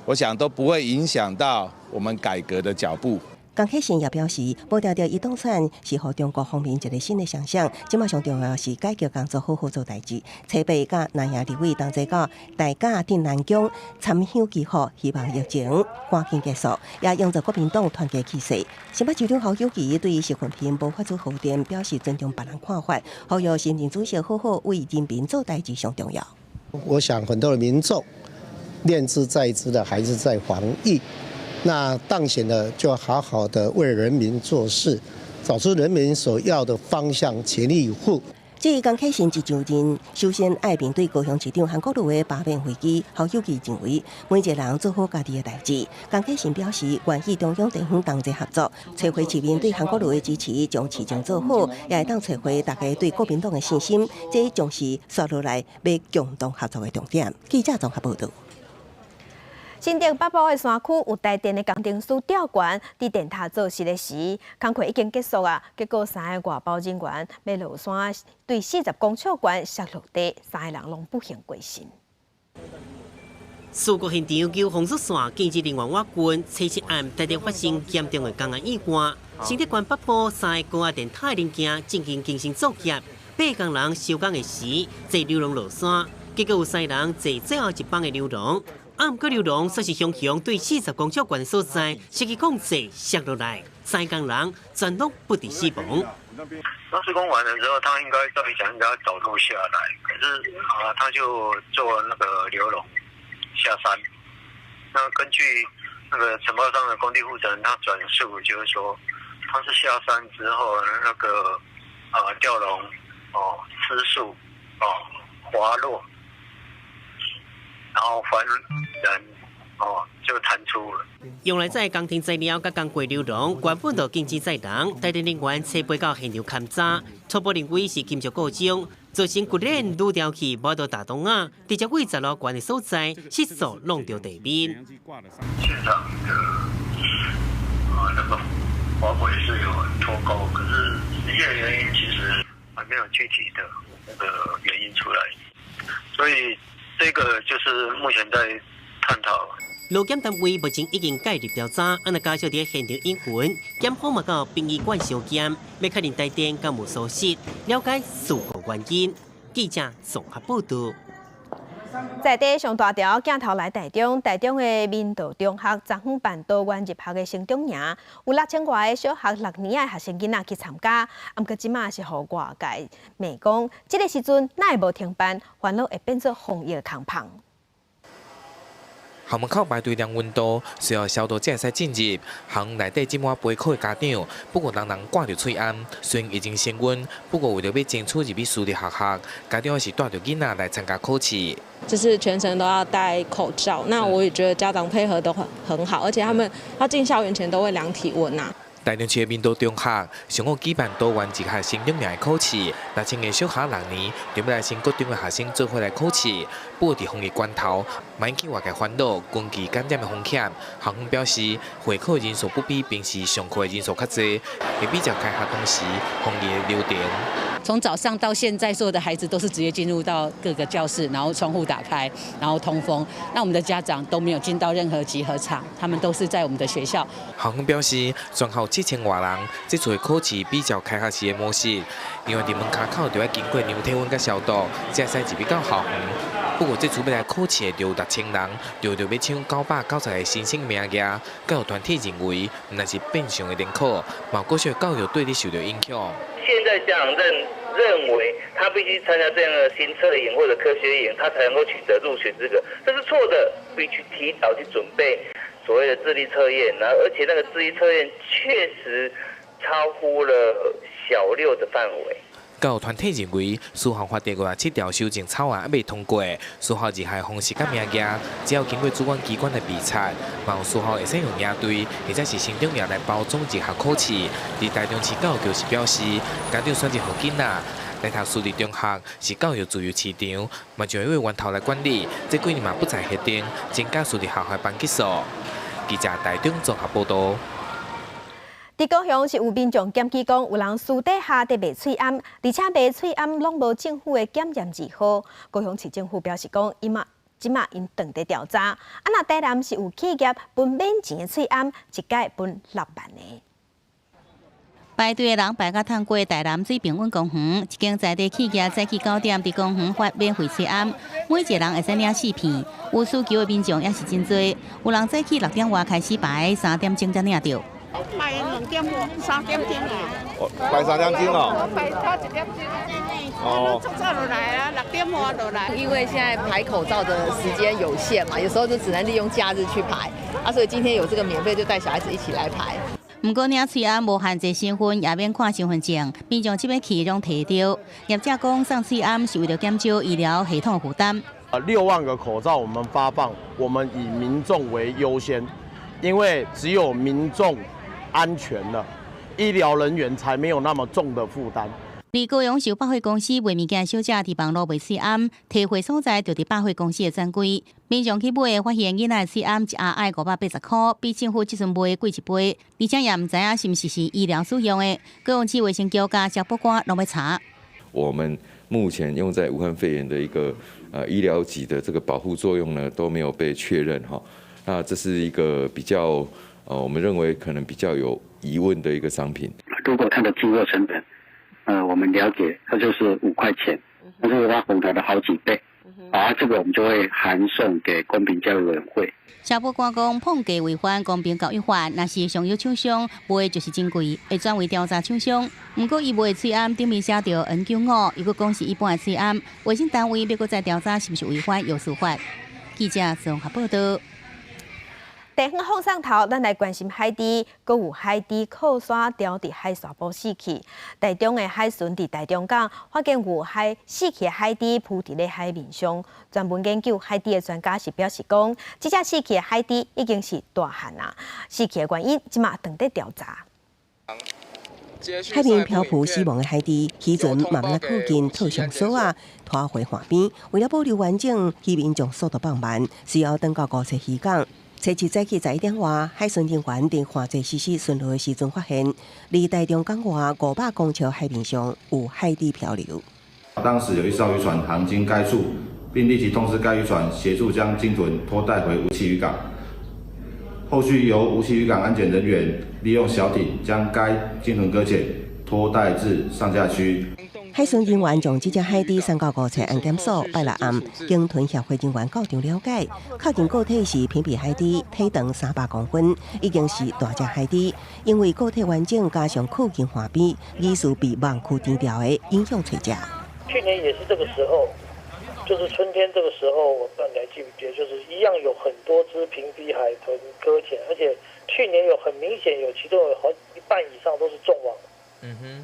我想都不會影響到我們改革的腳步。江啟臣也表示，無定著伊當選是予中國方面一个新的想象。這馬上重要是改革工作好好做代誌。初八佮南亞立委同齊到大甲鎮瀾宮參香祈福，希望疫情趕緊結束，也營造國民黨團結氣勢。新北市長侯友宜對習近平無發出賀電，表示尊重別人看法，呼籲新任主席好好為人民做代誌上重要。我想很多的民眾念茲在茲的，還是在防疫。那當選了，就好好的為人民做事，找出人民所要的方向，全力以赴。至於江啟臣一上任，首先愛面對高雄市長韓國瑜的罷免危機，侯友宜認為每一個人做好家己的代誌。江啟臣表示，願意中央地方同齊合作，揣回市民對韓國瑜的支持，將市政做好，也會當揣回大家對國民黨的信心。這將是紲落來欲共同合作的重點。記者綜合報導。新竹北部的山區有台電的工程師吊懸，佇電塔做事的時，工課已經結束啊。結果三个外包人員欲落山，對40公尺懸摔落地，三个人攏不幸過身。事故現場救防束線建設人員挖掘，初七暗台電發生嚴重的工安意外。新竹縣北部三个高壓電塔的零件進行更新作業，八工人收工的時，坐溜廊落山，結果有三人坐最後一班的溜廊。啊，毋過溜廊煞是雄雄對40公尺懸的所在失去控制，摔落來，三工人全攏不治死亡。那施工完了之後，他應該照理講應該走路下來，可是啊，他就坐那個溜廊下山。那根據那個承包商的工地負責人，他轉述就是說，他是下山之後，那個啊吊籠哦失速哦滑落。然後翻人哦就彈出了。用來載工程材料佮工具溜廊，原本就禁止載人，台電人員車飛到現場勘查，初步認為是金屬故障，造成骨鏈愈掉去，無到大洞仔，直接位10樓懸的所在失速弄著地面。現場的啊那個滑軌是有脫鈎，可是實際的原因其實還沒有具體的那個原因出來，所以。這個就是目前在探討。勞檢單位目前已經介入調查，按那家屬佇現場引魂，檢方嘛到殯儀館相檢，欲確認台電敢有疏失，了解事故原因。記者綜合報導。在地上大條鏡頭來台中，台中的明道中學昨昏辦多元入學的成長營，有6000外个小學六年的學生囡仔去參加。毋過這馬是予外界罵講，這个時陣哪會無停辦，煩惱會變做防疫空棚。校門口排隊量溫度，隨後消毒才會使進入。校園內底擠滿備考的家長，不過人人掛著喙罨。雖然疫情升溫，不過為著欲爭取入去私立學校，家長是帶著囡仔來參加考試。就是全程都要戴口罩，那我也覺得家長配合都很好，而且他們要進校園前都會量體溫呐。台中市的明道中學上午舉辦多元入學成長營的考試，6000个小學六年，準備來升國中的學生做伙來考試。不過佇防疫關頭，嘛引起外界煩惱，群聚感染的風險。校方表示，會考人數不比平時上課的人數較濟，會比較開學當時防疫的流程。從早上到現在，所有的孩子都是直接進入到各個教室，然後窗戶打開，然後通風。那我們的家長都沒有進到任何集合場，他們都是在我們的學校。校方表示，全校7000外人，這次的考試比較開學時的模式，另外佇門跤口就愛經過量體溫佮消毒，才會使入去到校園。不過這次欲來考試的就有6000人，就著欲搶990个新生名額。教育團體認為，毋但是變相的聯考，嘛國小教育對咧受著影響。現在家長認為他必須參加這樣的心測營或者科學營，他才能夠取得入學資格，這是錯的。必須提早去準備所謂的智力測驗，然後而且那個智力測驗確實超乎了小六的範圍。教育團體認為，私校法第57條修正草案猶未通過，私校入學方式佮名額，只要經過主管機關的備查，嘛有私校會使用營隊或者是成長營來包裝入學考試。佇台中市教育局是表示，家長選擇予囡仔來讀私立中學是教育自由市場，嘛就會源頭來管理。這幾年嘛不再核定增加私立學校班級數。記者台中綜合報導。佇高雄是有民眾檢舉講，有人私底下佇賣喙罨，而且賣喙罨攏無政府的檢驗字號。高雄市政府表示講，伊嘛這馬𪜶正佇調查。啊，若台南是有企業分免錢的喙罨，一改分6萬个。排隊的人排甲褪過台南水平穩公園，一間在地企業早起9點佇公園發免費喙罨，每一個人會使領四片。有需求的民眾也是真濟，有人早起6點外開始排，3點鐘才領著。排2點外，3點鐘啊！排3點鐘哦。排早1點鐘。哦。早早就來啊，6點外就來。因為現在排口罩的時間有限嘛，有時候就只能利用假日去排啊，所以今天有這個免費，就帶小孩子一起來排。毋過領喙罨無限制身份，也免看身份證，民眾這擺去攏提著。業者講送喙罨是為著減少醫療系統負擔。 6萬個口罩我們發放，我們以民眾為優先，因為只有民眾安全了，醫療人員才沒有那麼重的負擔。佇高雄市百貨公司賣物件小姐佇網路賣喙罨，提貨所在就佇百貨公司的專櫃。民眾去買，發現囡仔喙罨一盒愛580塊，比政府這陣賣貴一倍，而且也毋知影是毋是醫療使用的。高雄市衛生局佮消保官攏欲查。我們目前用在武漢肺炎的一個醫療級的這個保護作用呢，都沒有被確認哈。那這是一個比較我們認為可能比較有疑問的一個商品。如果它的進貨成本，我們了解，它就是5塊錢，那這個它紅台的好幾倍，啊，這個我們就會函送給公平交易委員會。消保官講，膨價違反公平交易法，若是上游廠商賣就是真貴，會轉為調查廠商。毋過伊賣的喙罨頂面寫著 N95，又閣講是一般的喙罨，衛生單位欲閣再調查是毋是違反藥事法。記者綜合報道。地方放送頭，咱來關心海豬，閣有海豬靠山牢佇海沙埔死去。台中的海巡佇台中港發現有海死去的海豬浮佇咧海面上。專門研究海豬的專家是表示講，這隻死去的海豬已經是大漢啊，死去的原因這馬正佇調查。海面漂浮死亡的海豬，漁船慢慢靠近，套上索仔，拖回岸邊。為了保留完整，漁民將速度放慢，需要等到五歲漁港。初七早起11點外，海巡人員佇旱季實施巡邏的時陣，發現離台中港外500公尺海面上有海豬漂流。當時有一艘漁船航經該處，並立即通知該漁船協助將鯨豚拖帶回梧棲漁港。後續由梧棲漁港安檢人員利用小艇將該鯨豚擱淺拖帶至上架區。海巡人員將這隻海豬送到梧棲安檢所，拜六暗，鯨豚協會人員到場了解，確認個體是品鼻海豬，體長300公分，已經是大隻海豬。因為個體完整，加上靠近岸邊，疑似被網區釣著的影響揣食。去年也是這個時候，就是春天這個時候，我不知道你還記不記得，就是一樣有很多隻瓶鼻海豚擱淺，而且去年有很明顯有其中有好一半以上都是中網。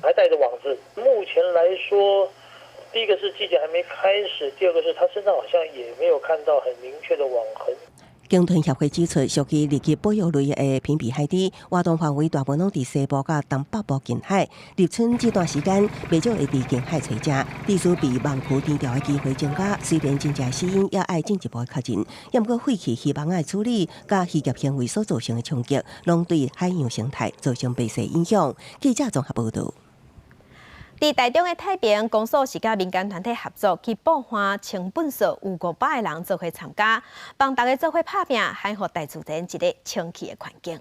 還帶著網子。目前來說，第一個是季節還沒開始，第二個是他身上好像也沒有看到很明確的網痕。鯨豚協會指出，屬於二級保育類的品鼻海豬，活動範圍大部分攏佇西部佮東北部近海。立春這段時間，袂少會佇近海揣食，致使被網區釣著的機會增加。雖然真正死因也愛進一步確認，也毋過廢棄漁網仔的處理，佮漁業行為所造成的衝擊，攏對海洋生態造成袂細影響。記者綜合報導。佇台中的太平公所是佮民間團體合作去布岸清糞掃，有500個人做伙參加，幫大家做伙拍拚，還予大自然一个清氣的環境。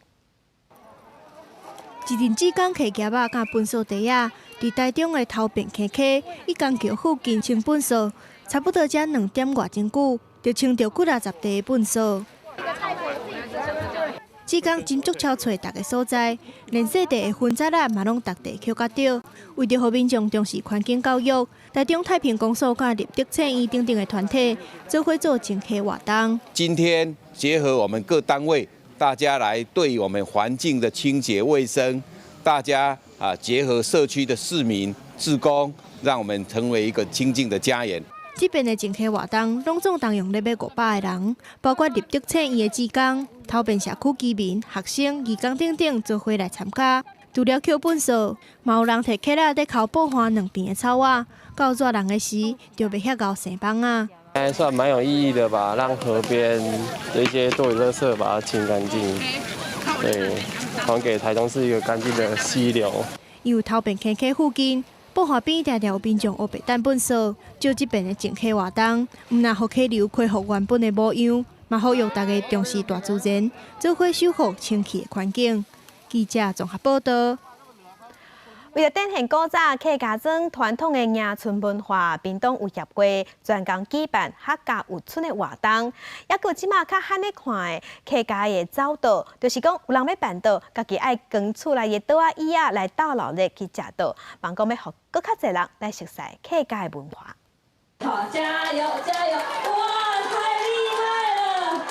一陣志工提夾仔佮糞掃袋仔，佇台中的頭汴坑溪一江橋附近清糞掃，差不多才2點外鐘久，就清著幾若十袋的糞掃。志工真足巧揣逐个所在，連細塊的分子仔嘛攏逐塊抾較著。為著予民眾重視環境教育，台中太平公所佮立德書院等等的團體做伙做淨溪活動。今天結合我們各單位，大家來對我們環境的清潔衛生，大家啊結合社區的市民、志工，讓我們成為一個清淨的家園。這遍的淨溪活動，攏總動用咧欲500個人，包括立德書院的志工、頭汴社區居民、學生、義工等等，做伙來參加。除了抾糞掃，嘛有人提鉸仔佇摳布岸兩邊的草仔。到熱人的時，就袂遐𠢕生蠓仔。還算蠻有意義的吧，讓河邊的一些多餘垃圾把它清乾淨，對，還給台中市一個乾淨的溪流。因為頭汴坑溪附近，布岸邊定定有民眾烏白擲糞掃，藉這遍的淨溪活動，毋但予溪流恢復原本的模樣，嘛呼籲大家重視大自然，做伙守護清氣的環境。記者綜合報道。為著展現古早客家莊傳統的迎春文化，屏東有協會專工舉辦客家聵春的活動，猶閣這馬較罕咧看的客家的走桌，就是講有人欲辦桌，家己愛扛厝內的桌仔椅仔來鬥鬧熱去食桌，望講欲予閣較濟人來熟悉客家的文化。好，加油加油！哇，太厲害了！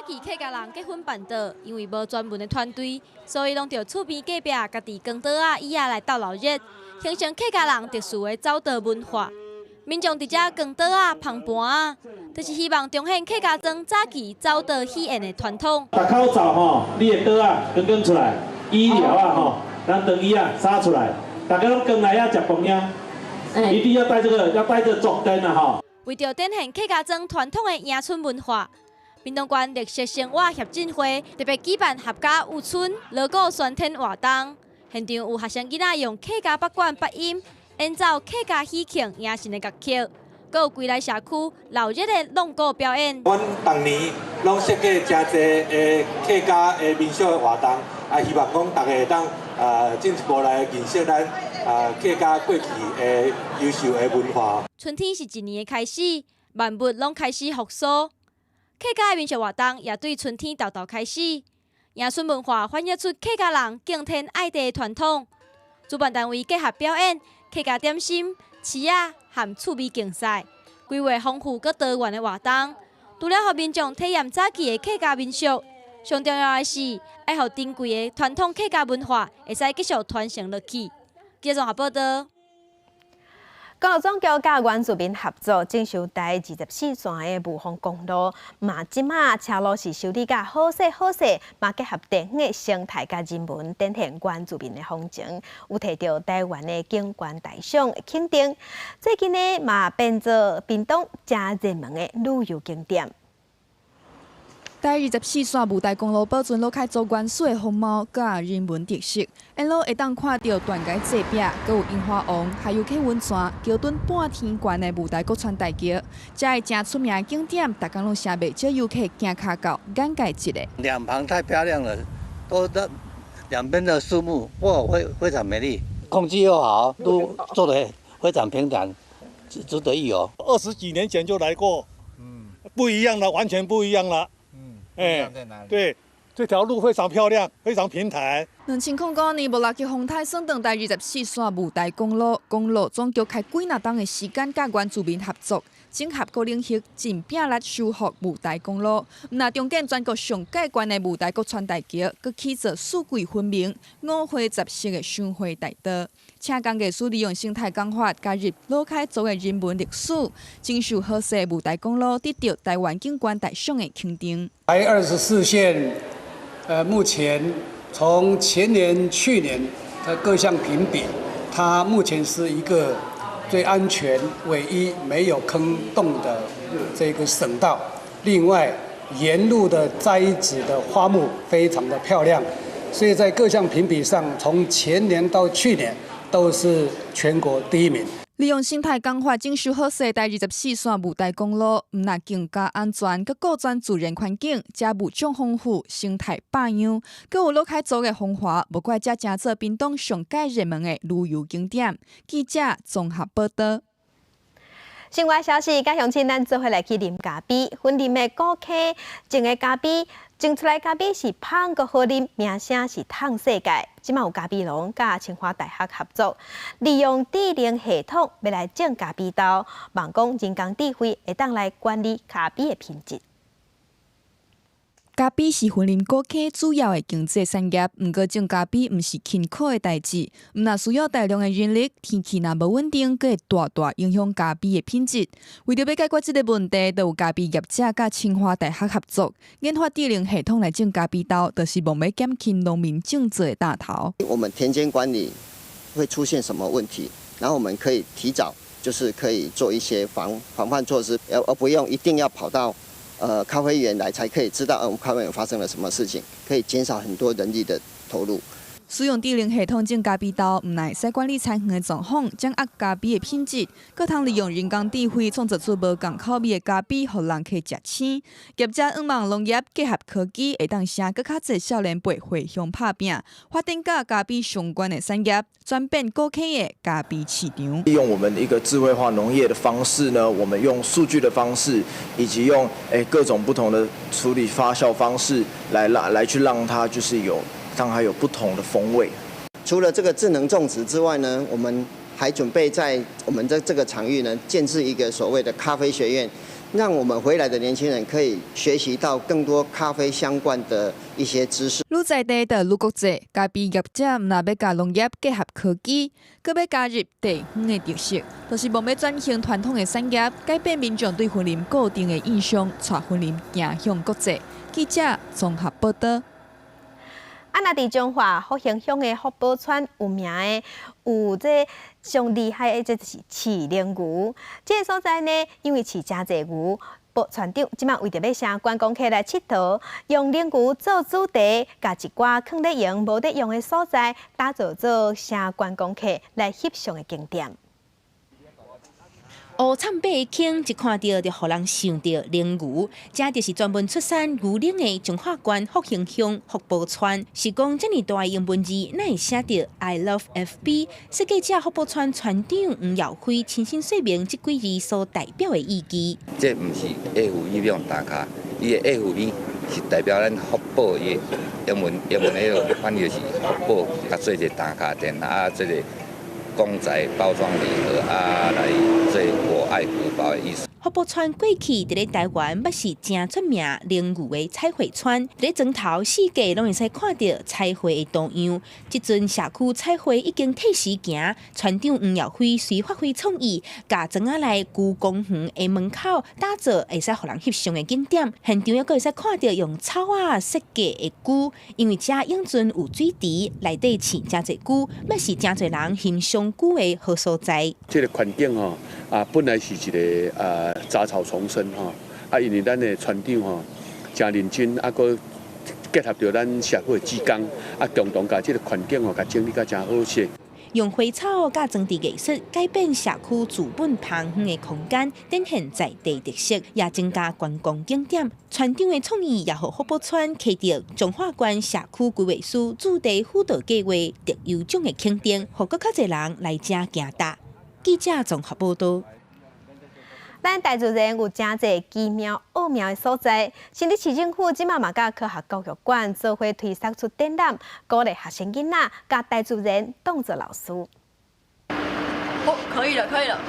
期客家人結婚辦桌，因為無專門的團隊，所以攏著厝邊隔壁家己扛桌仔椅仔來鬥鬧熱，形成客家人特殊的走桌文化。民眾佇遮扛桌仔、捧盤仔，就是希望重現客家莊早期走桌喜宴的傳統。戴口罩吼，你的桌仔扛扛出來，椅料啊吼，咱長椅仔撒出來，大家攏扛來遐食飯爾，一定要帶這個，要帶這個桌燈啊吼。為著展現客家莊傳統的迎春文化，屏東縣綠色生活協進會特別舉辦合家舞春鑼鼓宣天活動，現場有學生囡仔用客家北管八音演奏客家喜慶迎新的樂曲，閣有歸來社區鬧熱的弄鼓表演。阮逐年攏設計誠濟的客家的民俗的活動，啊，希望講大家會當進一步來認識咱客家過去的優秀的文化。春天是一年的開始，萬物攏開始復甦。客家的民俗活動也對春天沓沓開始，迎春文化反映出客家人敬天愛地的傳統。主辦單位結合表演、客家點心、市仔和趣味競賽，規劃豐富閣多元的活動。除了予民眾體驗早期的客家民俗，上重要的是愛予珍貴的傳統客家文化會使繼續傳承落去。記者綜合報道。公路總局佮原住民合作，整修台24線的霧峰公路，嘛這馬車路是修理甲好勢好勢，嘛結合地方的生態佮人文，展現原住民的風情，有提著台灣的景觀大賞肯定。最近呢，嘛變做屏東誠熱門的旅遊景點。台24線霧台公路保存魯凱族原始的風貌，佮人文特色，沿路會當看著斷崖脊壁，閣有櫻花王，還有溪溫泉、橋墩半天懸的霧台國川大橋，這个誠出名的景點，逐工攏成袂少遊客行跤到，眼界一个。兩旁太漂亮了，都那兩邊的樹木哇，非常美麗，空氣又好，路做得非常平坦，值得一遊。20幾年前就來過，不一樣了，完全不一樣了。哎，對，這條路非常漂亮，非常平坦。2005年，木蘭去風台算斷台24線霧台公路，公路總局開幾若冬的時間，佮原住民合作，整合各領域，盡拼力修復霧台公路。毋若重建全國上蓋懸的霧台國川大橋，閣起做四季分明、五花十色的賞花大道。請工藝師利用生態工法，加入魯凱族的人文歷史，整修好勢霧台公路，得到台灣景觀大賞的肯定。台24線，目前從前年、去年的各項評比，它目前是一個最安全、唯一沒有坑洞的這個省道。另外，沿路的栽植的花木非常的漂亮，所以在各項評比上，從前年到去年都是全國第一名。利用生態工法整修好勢台24線霧台公路，毋若更加安全，閣顧全自然環境，遮物種豐富，生態百樣，閣有魯凱族的風華，無怪遮成做屏東上蓋熱門的旅遊景點。記者綜合報道。新聞消息，佮鄉親咱做伙來去啉咖啡，雲林的古坑種的咖啡，種出來咖啡是芳閣好啉，名聲是淌世界。這馬有咖啡農佮清華大學合作，利用智能系統欲來種咖啡豆，望講人工智慧會當來管理咖啡的品質。咖啡是雲林古坑主要的經濟產業，毋過種咖啡毋是輕巧的代誌，毋若需要大量的人力，天氣若無穩定，閣會大大影響咖啡的品質。為著欲解決這个問題，就有咖啡業者佮清華大學合作，研發智能系統來種咖啡豆，就是望欲減輕農民種植的擔頭。我們田間管理會出現什麼問題？然後我們可以提早，就是可以做一些防範措施，而不用一定要跑到咖啡園來才可以知道，我們咖啡園發生了什麼事情，可以減少很多人力的投入。使用智能系統種咖啡豆，毋但會使管理田園的狀況，掌握咖啡的品質，閣通利用人工智慧創造出無仝口味的咖啡，予人客食青。業者向望農業結合科技，會當吸閣較濟少年輩回鄉拍拚，發展佮咖啡相關的產業，轉變古坑的咖啡市場。利用我們一個智慧化農業的方式呢，我們用數據的方式，以及用各種不同的處理發酵方式來去讓它就是有。讓它有不同的風味。除了這個智能種植之外呢，我們還準備在我們的這個場域呢，建置一個所謂的咖啡學院。讓我們回來的年輕人可以學習到更多咖啡相關的一些知識。愈在地就愈國際，咖啡業者毋但欲共農業結合科技，閣欲加入地方的特色，就是望欲轉型傳統的產業，改變民眾對雲林固定的印象，帶雲林行向國際。記者綜合報道。啊，若佇彰化福興鄉的福寶村有名的，有這上厲害的，這就是飼奶牛。這个所在呢，因為飼誠濟牛，村長這馬為著欲吸觀光客來𨑨迌，用奶牛做主題，共一寡囥咧閒無咧用的所在，打造做吸觀光客來翕相的景點。烏慘白的坑，一看著就予人想著奶牛，這就是專門出產牛奶的彰化縣福興鄉福寶村。是講遮爾大的英文字，哪會寫著 I love FB？設計者福寶村村長黃耀輝親身說明這幾字所代表的意義。這毋是 F 用打卡，伊的 FB 是代表咱福寶的英文，英文彼个翻譯是福寶，啊做一个打卡店啊，這个公仔包裝禮盒啊，來做我愛福寶的意思。福寶村過去佇咧台灣，捌是誠出名奶牛的彩繪村，佇咧磚頭四界攏會使看著彩繪的圖樣。這陣社區彩繪已經褪時行，村長黃耀輝隨發揮創意，共莊仔內牛公園的門口打造會使予人翕相的景點。現場猶閣會使看著用草仔設計的龜，因為遮永春有水池，內底飼誠濟龜，嘛是誠濟人欣賞龜的好所在。這个環境吼，啊，本來是一个雜草叢生吼，啊，因為咱的村長吼誠認真，啊，閣結合著咱社會志工，啊，共同共這个環境吼，共整理甲誠好勢。用花草佮裝置藝術改變社區自本芳園的空間，展現在地特色，也增加觀光景點。村長的創意也予福寶村獲得彰化縣社區規劃師駐地輔導計畫特優獎的肯定，予閣較濟人來遮行踏。記者綜合報道。咱大自然有誠濟奇妙奧妙的所在，新竹市政府這馬嘛佮科學教育館做伙推捒出展覽，鼓勵學生囡仔共大自然當做老師。哦，可以了，可以了。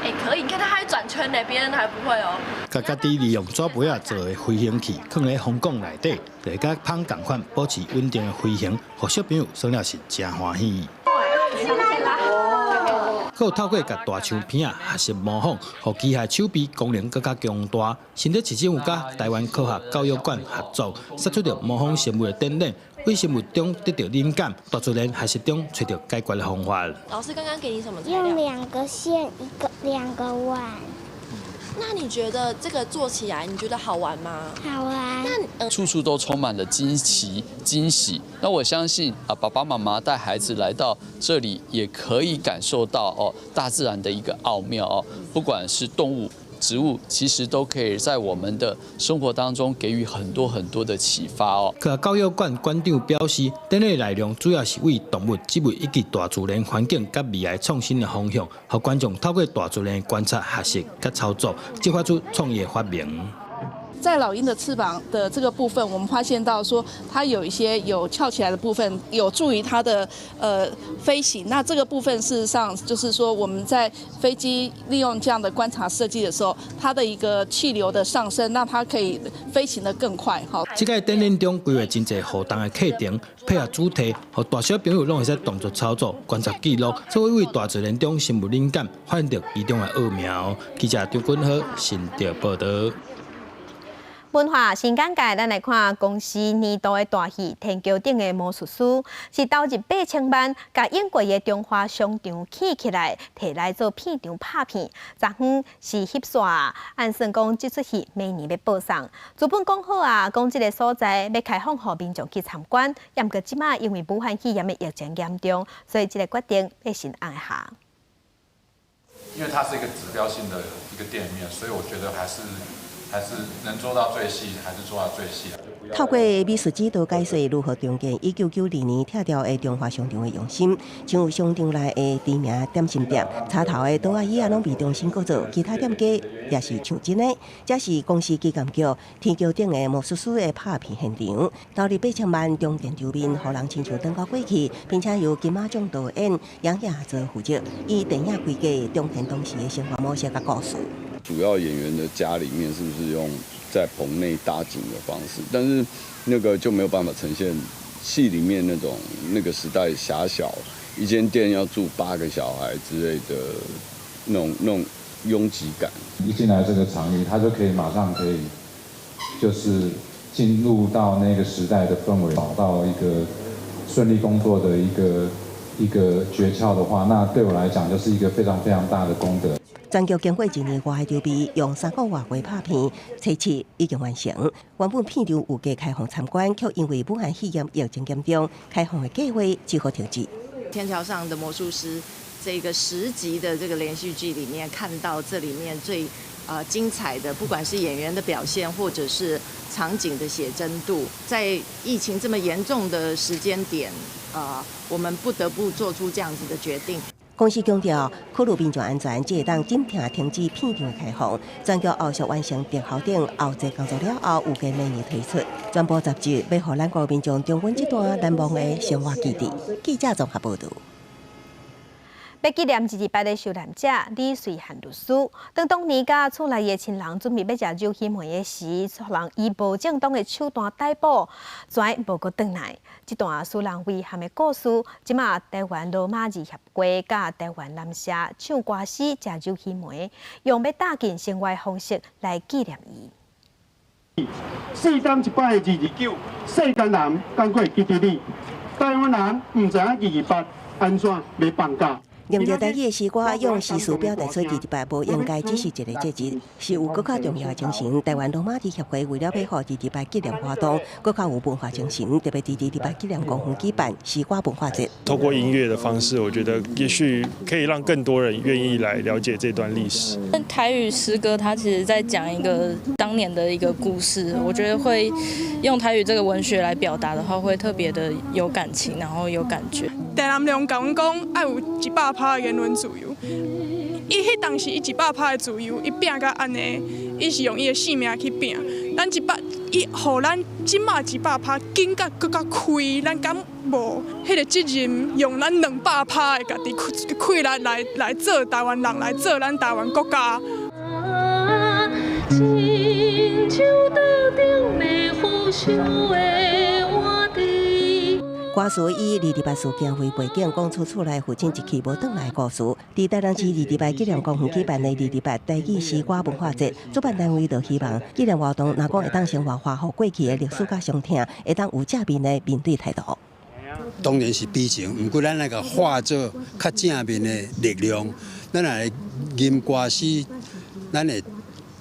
欸，可以，你看它還轉圈呢，別人還不會哦。共家己利用紙杯仔做的飛行器，囥佇風管內底，就會佮蜂仝款保持穩定的飛行，予小朋友耍了是誠歡喜。閣有透過共大樹片仔學習模仿，予機械手臂功能閣較強大。新竹市政府佮台灣科學教育館合作，殺出著模仿生物的展覽，為生物中得著靈感，大自然學習中揣著解決的方法。老師剛剛給你什麼材料？用兩個線，一個兩個碗。那你覺得這個做起來，你覺得好玩嗎？好玩。那處處都充滿了驚奇驚喜。那我相信啊，爸爸媽媽帶孩子來到這裡，也可以感受到哦，大自然的一個奧妙哦。不管是動物、植物，其實都可以在我們的生活當中給予很多很多的啟發哦。科學教育館館長表示，展覽內容主要是為動物、植物以及大自然環境佮未來創新的方向，予觀眾透過大自然的觀察、學習佮操作，激發出創意發明。在老鷹的翅膀的這個部分，我們發現到說它有一些有翹起來的部分，有助於它的飛行。那這個部分事實上就是說，我們在飛機利用這樣的觀察設計的時候，它的一個氣流的上升，讓它可以飛行得更快。哈，這個展覽中規劃真濟互動的課程，配合主題，予大小朋友攏會使動作操作、觀察記錄，做伙對大自然中生物靈感，發現著其中的奧妙。記者張君豪新竹報導。文化新簡介，咱來看公視年度的大戲《天橋頂的魔術師》，是投入8000萬，共英國的中華商場起起來，提來做片場拍片。昨昏是翕煞，按算講這齣戲明年欲播送。資本講好啊，講這个所在欲開放予民眾去參觀，毋過這馬因為武漢肺炎的疫情嚴重，所以這个決定欲先按下。因為它是一個指標性的一個店面，所以我覺得還是能做到最細，還是做到最細。透過美術指導解說如何重建1992年拆掉的中華商場的用心，像有商場內的知名點心店、柴頭的桌仔椅仔攏被重新閣做，其他店家也是像真的。這是公視機監劇《天橋頂的魔術師》的拍片現場，投入8000萬重建場面，予人親像轉到過去，並且由金馬獎導演楊雅做負責，以電影規格重現當時的生活模式佮故事。主要演員的家裡面是不是用在棚內搭景的方式？但是那個就沒有辦法呈現戲裡面那種那個時代狹小，一間店要住八個小孩之類的那種擁擠感。一進來這個場域，他就可以馬上可以，就是進入到那個時代的氛圍，找到一個順利工作的一個訣竅的話，那對我來講就是一個非常非常大的功德。全劇經過一年外的籌備，用3個月外拍片，測試已經完成。原本片場預計開放參觀，卻因為武漢肺炎疫情嚴重，開放的計劃只好停止。天橋上的魔術師這個10集的這個連續劇裡面，看到這裡面最精彩的，不管是演員的表現，或者是場景的寫真度，在疫情這麼嚴重的時間點，我們不得不做出這樣子的決定。公司強調，考慮民眾安全，才會當暫停停止片場的開放。全劇後續完成特效等後製工作了後，預計明年推出。全部10集，欲予咱國民眾重溫這段難忘的生活記憶。記者綜合報導。欲紀念228的受難者李瑞漢律師，當當年佮厝內的親人準備欲食肉魚糜的時，予人以無正當的手段逮捕，跩無閣轉來。這段使人遺憾的故事，這馬台灣羅馬字協會佮台灣南社唱歌詩食肉魚糜，用欲搭緊生活的方式來紀念伊。四冬一擺的229，世間人敢會記得你，台灣人毋知影228按怎欲放假。念著台語的詩歌，用詩詞表達出228無應該只是一個節日，是有閣較重要的精神。台灣羅馬字協會為了欲予228紀念活動閣較有文化精神，特別佇228紀念公園舉辦詩歌文化節。透過音樂的方式，我覺得也許可以讓更多人願意來了解這段歷史。台語詩歌，它其實在講一個當年的一個故事，我覺得會用台語這個文學來表達的話，會特別的有感情，然後有感覺。鄭南榕共阮講，愛有100%的言論自由。伊彼當時伊100%的自由，伊拚甲按呢，伊是用伊的性命去拚。咱一百，伊予咱這馬100%緊甲閣較開，咱敢無彼個責任，用咱200%的家己氣力來做台灣人，來做咱台灣國家。親像桌頂的腐朽的碗滴。歌詞以228事件為背景，講出厝內父親一去無轉來的故事。佇台南市228紀念公園舉辦的228台語詩歌文化節，主辦單位就希望紀念活動，若講會當先活化予過去的歷史佮傷痛，會當有正面的面對態度。當然是悲情，毋過咱來共化做較正面的力量，咱來吟歌詩，咱會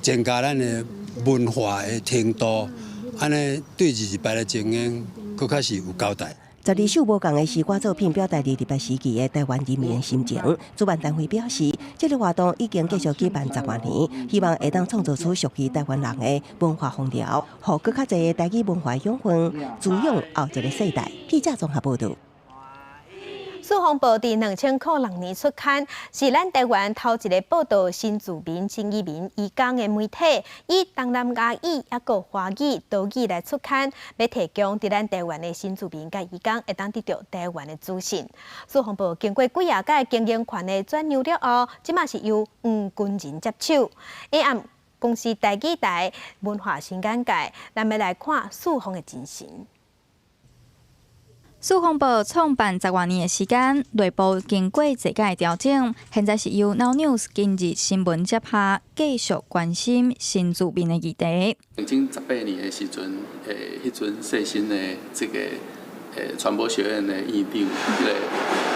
增加咱的文化的程度，按呢對228的情形，閣較是有交代。12首無仝的詩歌作品，表達228時期的台灣人民的心情。主辦單位表示，這個活動已經繼續舉辦10多年，希望會當創造出屬於台灣人的文化風潮，予閣較濟台語文化養分，滋養後一個世代。記者綜合報導。四方報佇2006年出刊，是咱台灣頭一個報導新住民、新移民、移工的媒體，以東南亞語、抑閣華語、多語來出刊，欲提供佇咱台灣的新住民佮移工會當得著台灣的資訊。四方報經過幾仔屆經營權的轉讓了後，這馬是由黃軍人接手。下暗公視台語台文化新眼界，咱欲來看四方的精神。四方報創辦10外年的時間，內部經過濟屆調整，現在是由 Now News 今日新聞接下，繼續關心新住民的議題。2018年的時陣，彼陣世新的這個傳播學院的院長，彼個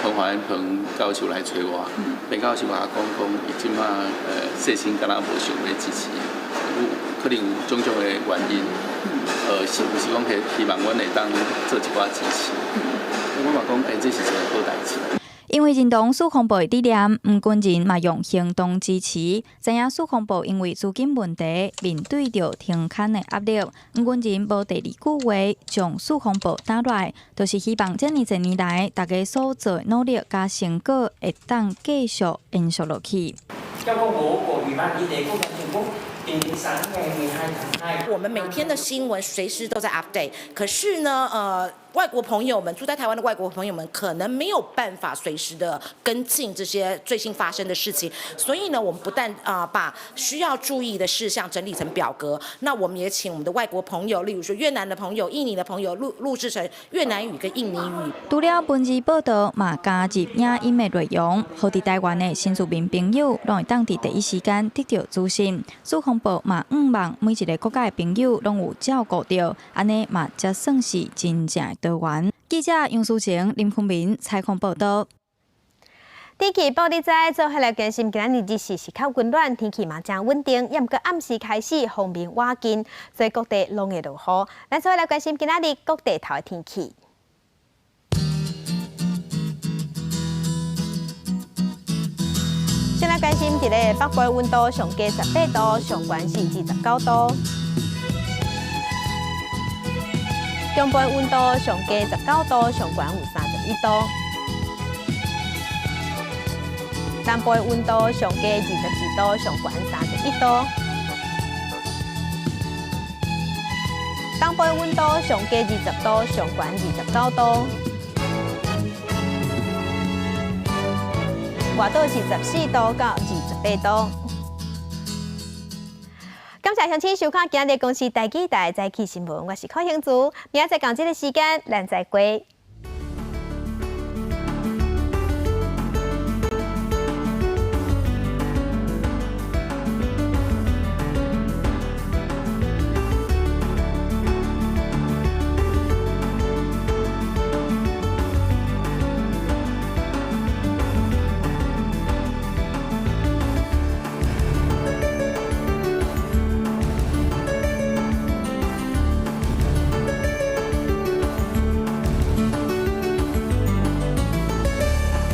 彭華彭教授來揣我，彭教授共我講講，伊這馬世新敢若無想欲支持，有可能有種種的原因。是毋是講希望阮會當做一寡支持？我嘛講，這是一個好代誌。因為認同四方報的理念，黃軍人嘛用行動支持。知影四方報因為資金問題面對著停刊的壓力，黃軍人無第二句話，將四方報打落來，就是希望這爾濟年來大家所做的努力佮成果會當繼續延續落去。我們每天的新聞隨時都在 update，可是呢，外國朋友們住在台灣的外國朋友們可能沒有辦法隨時的跟進這些最新發生的事情，所以呢，我們不但啊把需要注意的事項整理成表格，那我們也請我們的外國朋友，例如說越南的朋友、印尼的朋友錄製成越南語跟印尼語。除了文字報道，嘛加入影音的內容，予佇台灣的新住民朋友攏會當佇第一時間得著資訊。四方報嘛，向望每一个國家的朋友攏有照顧著，按呢嘛才算是真正的多元。記者楊淑晴、林坤明採訪報道。天氣報你知，做伙來關心今仔日日時是較溫暖，天氣嘛誠穩定，也毋過暗時開始鋒面倚近，所以各地攏會落雨。咱做伙來關心今仔日各地頭的天氣。先來關心佇咧北部溫度上低18度，上懸是29度。中部溫度上低19度，上懸有31度。南部溫度上低22度，上懸31度。東部溫度上低20度，上懸29度。外島是14度到28度。感謝鄉親收看今日公視台語台早起新聞，我是柯興竹，明仔載仝這个時間，咱再會。